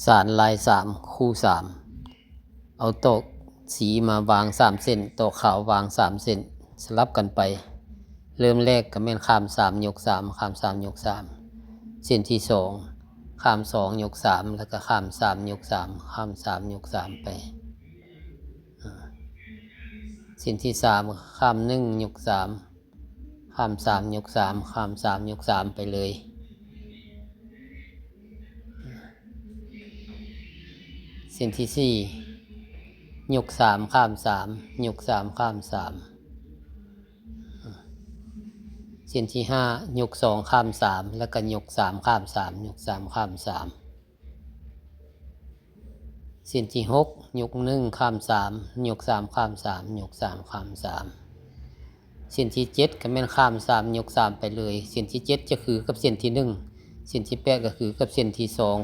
ສານລາຍສາມ ຄູ່ສາມ ເອົາຕອກສີມາວາງສາມເສັ້ນ, ຕອກຂາວວາງສາມເສັ້ນ ສະຫຼັບກັນໄປ. ເລີ່ມແລກກໍແມ່ນຂ້າມສາມຍົກສາມ, ຂ້າມສາມຍົກສາມ. ເສັ້ນທີສອງ ຂ້າມສອງຍົກສາມ ແລ້ວກໍຂ້າມສາມຍົກສາມ, ຂ້າມສາມຍົກສາມໄປ. ອາ ເສັ້ນທີສາມ ຂ້າມໜຶ່ງຍົກສາມ, ຂ້າມສາມຍົກສາມ, ຂ້າມສາມຍົກສາມໄປເລີຍ. ເສັ້ນທີສີ່ ຍົກສາມ ຂ້າມສາມ, ຍົກສາມ ຂ້າມສາມ. ເສັ້ນທີຫ້າ ຍົກສອງ ຂ້າມສາມ ແລ້ວກໍຍົກສາມ ຂ້າມສາມ, ຍົກສາມ ຂ້າມສາມ. ເສັ້ນທີຫົກ ຍົກໜຶ່ງ ຂ້າມສາມ, ຍົກສາມ ຂ້າມສາມ, ຍົກສາມ ຂ້າມສາມ. ເສັ້ນທີເຈັດກໍແມ່ນຂ້າມສາມຍົກສາມໄປເລີຍ. ເສັ້ນທີເຈັດຈະຄືກັບເສັ້ນທີໜຶ່ງ, ເສັ້ນທີແປດກໍຄືກັບເສັ້ນທີສອງ,